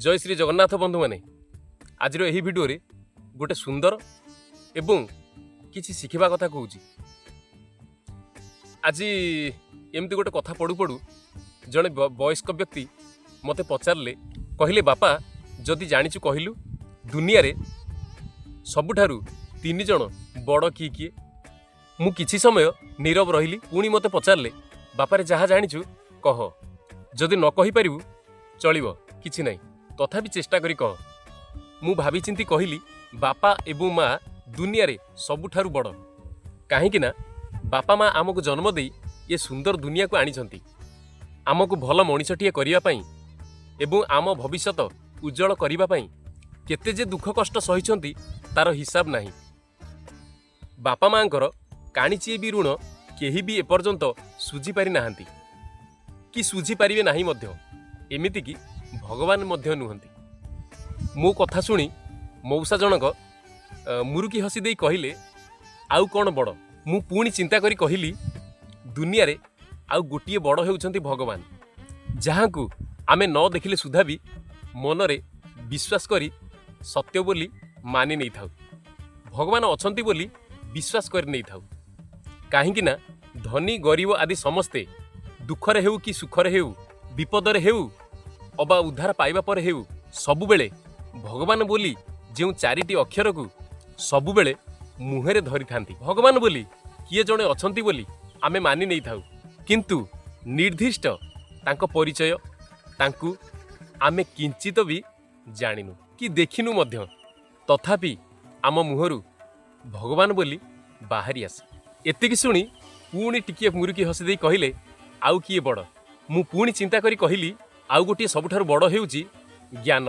ଜୟ ଶ୍ରୀ ଜଗନ୍ନାଥ ବନ୍ଧୁମାନେ, ଆଜିର ଏହି ଭିଡ଼ିଓରେ ଗୋଟେ ସୁନ୍ଦର ଏବଂ କିଛି ଶିଖିବା କଥା କହୁଛି। ଆଜି ଏମିତି ଗୋଟେ କଥା ପଢ଼ୁ ପଢ଼ୁ ଜଣେ ବୟସ୍କ ବ୍ୟକ୍ତି ମୋତେ ପଚାରିଲେ, କହିଲେ, ବାପା, ଯଦି ଜାଣିଛୁ କହିଲୁ, ଦୁନିଆରେ ସବୁଠାରୁ ତିନି ଜଣ ବଡ଼ କିଏ କିଏ? ମୁଁ କିଛି ସମୟ ନୀରବ ରହିଲି। ପୁଣି ମୋତେ ପଚାରିଲେ, ବାପାରେ, ଯାହା ଜାଣିଛୁ କହ, ଯଦି ନ କହିପାରିବୁ ଚଳିବ, କିଛି ନାହିଁ, ତଥାପି ଚେଷ୍ଟା କରି କହ। ମୁଁ ଭାବିଚିନ୍ତି କହିଲି, ବାପା ଏବଂ ମା ଦୁନିଆରେ ସବୁଠାରୁ ବଡ଼। କାହିଁକି ନା ବାପା ମା ଆମକୁ ଜନ୍ମ ଦେଇ ଏ ସୁନ୍ଦର ଦୁନିଆକୁ ଆଣିଛନ୍ତି, ଆମକୁ ଭଲ ମଣିଷଟିଏ କରିବା ପାଇଁ ଏବଂ ଆମ ଭବିଷ୍ୟତ ଉଜ୍ଜଳ କରିବା ପାଇଁ କେତେ ଯେ ଦୁଃଖ କଷ୍ଟ ସହିଛନ୍ତି ତାର ହିସାବ ନାହିଁ। ବାପା ମାଙ୍କର କାଣିଚିଏ ବି ଋଣ କେହି ବି ଏପର୍ଯ୍ୟନ୍ତ ଶୁଝି ପାରିନାହାନ୍ତି କି ଶୁଝି ପାରିବେ ନାହିଁ ମଧ୍ୟ, ଏମିତିକି ଭଗବାନ ମଧ୍ୟ ନୁହନ୍ତି। ମୋ କଥା ଶୁଣି ମଉସା ଜଣକ ମୁରୁକି ହସି ଦେଇ କହିଲେ, ଆଉ କ'ଣ ବଡ଼? ମୁଁ ପୁଣି ଚିନ୍ତା କରି କହିଲି, ଦୁନିଆରେ ଆଉ ଗୋଟିଏ ବଡ଼ ହେଉଛନ୍ତି ଭଗବାନ, ଯାହାଙ୍କୁ ଆମେ ନ ଦେଖିଲେ ସୁଦ୍ଧା ବି ମନରେ ବିଶ୍ୱାସ କରି ସତ୍ୟ ବୋଲି ମାନି ନେଇଥାଉ, ଭଗବାନ ଅଛନ୍ତି ବୋଲି ବିଶ୍ୱାସ କରି ନେଇଥାଉ। କାହିଁକି ନା ଧନୀ ଗରିବ ଆଦି ସମସ୍ତେ ଦୁଃଖରେ ହେଉ କି ସୁଖରେ ହେଉ, ବିପଦରେ ହେଉ ଅବା ଉଦ୍ଧାର ପାଇବା ପରେ ହେଉ, ସବୁବେଳେ ଭଗବାନ ବୋଲି ଯେଉଁ ଚାରିଟି ଅକ୍ଷରକୁ ସବୁବେଳେ ମୁହଁରେ ଧରିଥାନ୍ତି। ଭଗବାନ ବୋଲି କିଏ ଜଣେ ଅଛନ୍ତି ବୋଲି ଆମେ ମାନି ନେଇଥାଉ, କିନ୍ତୁ ନିର୍ଦ୍ଦିଷ୍ଟ ତାଙ୍କ ପରିଚୟ ତାଙ୍କୁ ଆମେ କିଞ୍ଚିତ ବି ଜାଣିନୁ କି ଦେଖିନୁ ମଧ୍ୟ। ତଥାପି ଆମ ମୁହଁରୁ ଭଗବାନ ବୋଲି ବାହାରି ଆସେ। ଏତିକି ଶୁଣି ପୁଣି ଟିକିଏ ମୁରୁକି ହସି ଦେଇ କହିଲେ, ଆଉ କିଏ ବଡ଼? ମୁଁ ପୁଣି ଚିନ୍ତା କରି କହିଲି, ଆଉ ଗୋଟିଏ ସବୁଠାରୁ ବଡ଼ ହେଉଛି ଜ୍ଞାନ।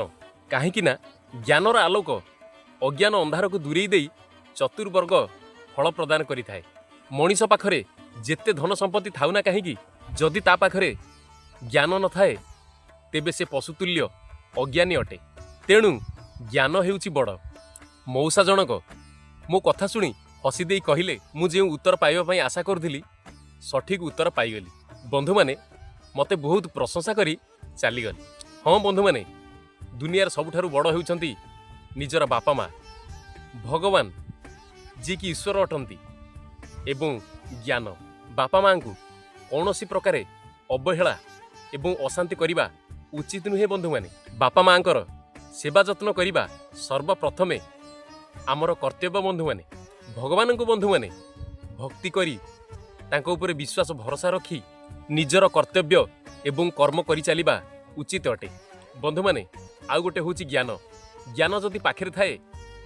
କାହିଁକି ନା ଜ୍ଞାନର ଆଲୋକ ଅଜ୍ଞାନ ଅନ୍ଧାରକୁ ଦୂରେଇ ଦେଇ ଚତୁର୍ବର୍ଗ ଫଳ ପ୍ରଦାନ କରିଥାଏ। ମଣିଷ ପାଖରେ ଯେତେ ଧନ ସମ୍ପତ୍ତି ଥାଉ ନା କାହିଁକି, ଯଦି ତା ପାଖରେ ଜ୍ଞାନ ନଥାଏ ତେବେ ସେ ପଶୁତୁଲ୍ୟ ଅଜ୍ଞାନୀ ଅଟେ। ତେଣୁ ଜ୍ଞାନ ହେଉଛି ବଡ଼। ମଉସା ଜଣକ ମୋ କଥା ଶୁଣି ହସି ଦେଇ କହିଲେ, ମୁଁ ଯେଉଁ ଉତ୍ତର ପାଇବା ପାଇଁ ଆଶା କରୁଥିଲି ସଠିକ୍ ଉତ୍ତର ପାଇଗଲି। ବନ୍ଧୁମାନେ, ମୋତେ ବହୁତ ପ୍ରଶଂସା କରି ଚାଲିଗଲେ। ହଁ ବନ୍ଧୁମାନେ, ଦୁନିଆର ସବୁଠାରୁ ବଡ଼ ହେଉଛନ୍ତି ନିଜର ବାପା ମା, ଭଗବାନ ଯିଏକି ଈଶ୍ୱର ଅଟନ୍ତି ଏବଂ ଜ୍ଞାନ। ବାପା ମାଙ୍କୁ କୌଣସି ପ୍ରକାରେ ଅବହେଳା ଏବଂ ଅଶାନ୍ତି କରିବା ଉଚିତ ନୁହେଁ। ବନ୍ଧୁମାନେ, ବାପା ମାଙ୍କର ସେବା ଯତ୍ନ କରିବା ସର୍ବପ୍ରଥମେ ଆମର କର୍ତ୍ତବ୍ୟ। ବନ୍ଧୁମାନେ, ଭଗବାନଙ୍କୁ ବନ୍ଧୁମାନେ ଭକ୍ତି କରି ତାଙ୍କ ଉପରେ ବିଶ୍ୱାସ ଭରସା ରଖି ନିଜର କର୍ତ୍ତବ୍ୟ ଏବଂ କର୍ମ କରିଚାଲିବା ଉଚିତ ଅଟେ। ବନ୍ଧୁମାନେ, ଆଉ ଗୋଟେ ହେଉଛି ଜ୍ଞାନ। ଜ୍ଞାନ ଯଦି ପାଖରେ ଥାଏ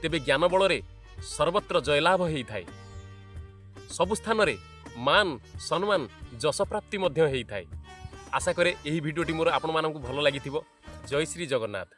ତେବେ ଜ୍ଞାନ ବଳରେ ସର୍ବତ୍ର ଜୟଲାଭ ହେଇଥାଏ, ସବୁ ସ୍ଥାନରେ ମାନ ସମ୍ମାନ ଯଶ ପ୍ରାପ୍ତି ମଧ୍ୟ ହେଇଥାଏ। ଆଶା କରେ ଏହି ଭିଡ଼ିଓଟି ମୋର ଆପଣମାନଙ୍କୁ ଭଲ ଲାଗିଥିବ। ଜୟ ଶ୍ରୀ ଜଗନ୍ନାଥ।